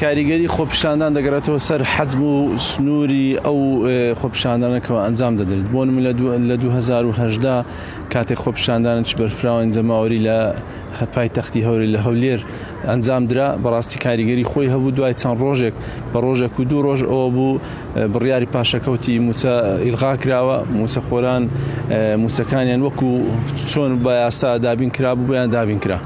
کاریگەری خۆپیشاندان دەگەڕێتەوە سەر حەجم و سنووری ئەو خۆپیشاندانە کەەوە ئەنجام دەدرێت. بۆ نمونە لە 2010 کاتێک خۆپیشاندانێکی بەرفراوانی جەماوەری لە پایتەختی هەولێر لە هەولێر ئەنجام درا، بەڕاستی کاریگەری خۆی هەبوو. دوای چەند ڕۆژێک بە ڕۆژێک و دوو ڕۆژ ئەوە بوو بڕیاری پاشەکەوتی موچە ئیلغا کراوە، موچەخۆران موچەکانیان وەکو چۆن بە یاسا دابین کرابوو بۆیان دابین کرا.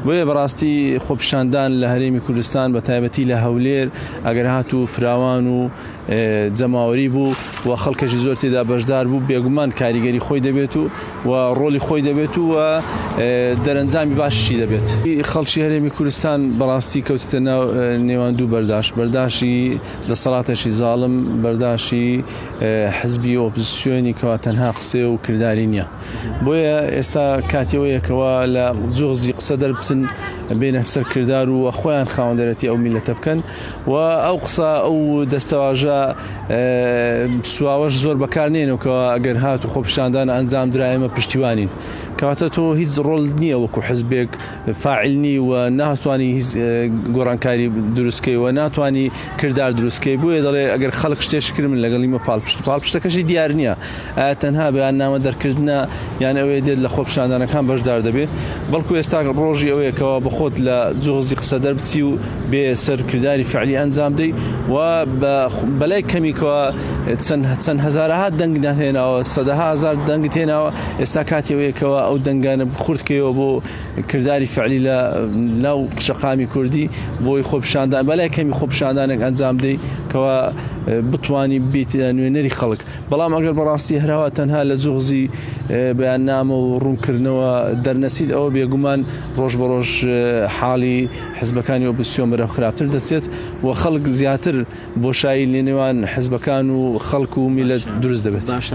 بۆیە بەڕاستی خۆپیشاندان لە هەرێمی کوردستان بە تایبەتی لە هەولێر ئەگەر هاتوو فراوان و جەماوەری بوو و خەڵکەشی زۆر تێدا بەشدار بوو بێگومان کاریگەری خۆی دەبێت و و ڕۆلی خۆی دەبێت و دەرەنجامی باشی دەبێت. خەڵکی هەرێمی کوردستان بەڕاستی کەوتتە ناو نێوان دوو بەرداش، بەرداشی دەسەڵاتێکی زاڵم، بەرداشی حزبی ئۆپزسیۆنی کەوا تەنها قسەیە و کرداری نییە. بۆیە ئێستا کاتی ئەوەیە کەوا لە جوغزی قسە دەربچن بێنە سەر کردار و خۆیان خاوەندارەتی ئەو میلەتە بکەن و ئەو قسە ئەو دەستەواژە سواوەش زۆر بەکار نێنەوە کەوا ئەگەر هات و خۆپیشاندان ئەنجام درا ئێمە پشتیوانین. کەواتە تۆ هیچ ڕۆڵ نییە وەکو حزبێک فاعل نی و ناتوانی هیچ گۆڕانکاری دروستکەی و ناتوانی کردار دروستکەی. بۆیە دەڵێ ئەگەر خەڵک شتێک کرد من لەگەڵیمە پاڵپشت، پاڵپشتەکەشی دیار نییە ئایا تەنها بەیاننامە دەرکردنە یان ئەوەیە دێت لە خۆپیشاندانەکان بەشدار دەبێت، بەڵکو ئێستا ڕۆژی ئەوەیە کەوا بەخۆت لە جوغزی قسە دەربچی و بێ سەر کرداری فعلی ئەنجام دەی و بەلای کەمیکەوە چەند هەزارەها دەنگ نەهێناوە، سەدەها هەزار دەنگت هێناوە، ئێستا کاتی ئەوەیە کەوا ئەو دەنگانە خورتکەیەوە بۆ کرداری فعلی لە ناو شەقامی کوردی بۆی خۆپیشاندان بەلای کەمی خۆپیشاندانێک ئەنجام دەی کەوا بتانی بیت نوێنەری خەڵک. بەڵام ئەگەر بەڕاستی هەروا تەنها لە جوغزی بەیاننامە و ڕوونکردنەوە دەرنەچیت ئەوە بێگومان ڕۆژ بە ڕۆژ حاڵی حزبەکانی ئۆپۆزسیۆن بەرەو خراپتر دەچێت و خەڵک زیاتر بۆشایی لە نێوان حزبەکان و خەڵک و میلەت دروست دەبێت.